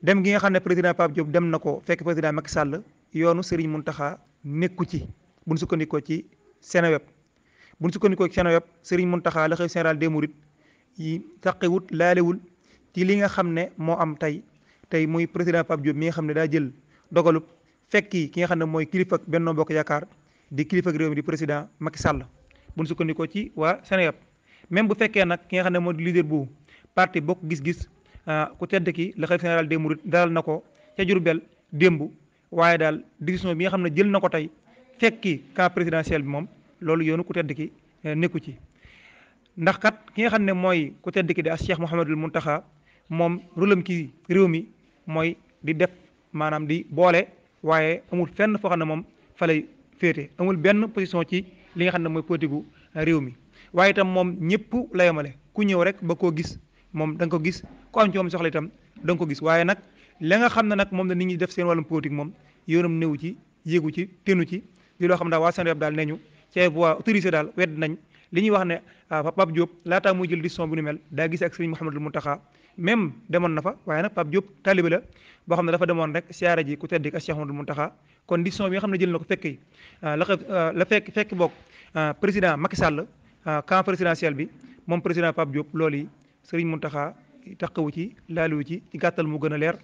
dem gi nga xam ne président Pape Diop dem na ko fekk président Macky Sall yoonu Serigne Mountakha nekku ci buñ sukkandikoo ci Seneweb buñ sukkandikoo ci Seneweb Serigne Mountakha la xalifa général des mourides yi taqewut laalewul ci li nga xam ne moo am tey muy président Pape Diop mi nga xam ne daa jël dogalub fekki ki nga xam ne mooy kilifa Benno Bokk Yaakaar di kilifa réew mi di président Macky Sall buñ sukkandikoo ci waa Seneweb même bu fekkee nag ki nga xam ne moo di leader bu parti bokk gis-gis ku tedd ki la xalifa général des mourides dalal na ko ca Jurbel démb waaye daal décision bi nga xam ne jël na ko tey fekki camp présidentiel bi moom loolu yoonu ku tedd ki nekku ci ndax kat ki nga xam ne mooy ku tedd ki di as Cheikh Mouhamadul Mountakha moom rôlam ki réew mi mooy di def maanaam di boole waaye amul fenn foo xam ne moom fa lay féete amul benn position ci li nga xam ne mooy politique gu réew mi waaye itam moom ñëpp la yemale ku ñëw rek ba koo gis moom da nga ko gis ku am ci moom soxla itam da nga ko gis waaye nag la nga xam ne nag moom la nit ñi def seen wàllum politique moom yoonam néew ci yéegu ci tenu ci li loo xam daal waa Seneweb daal ne ñu ci voie autorisé daal wedd nañ li ñuy wax ne Pape Diop laataa muy jël décision bu ni mel daa gis ak Serigne Mouhamadul Mountakha même demoon na fa waaye nag Pape Diop taalibe la boo xam ne dafa demoon rek siyaare ji ku tedd ak Cheikh Mouhamadul Mountakha kon décision bi nga xam ne jël na ko fekk la fekk boog président Macky Sall camp présidentiel bi moom président Pape Diop loolu yi Serigne Mountakha taxawu ci laaliwu ci gàttal mu gën a leer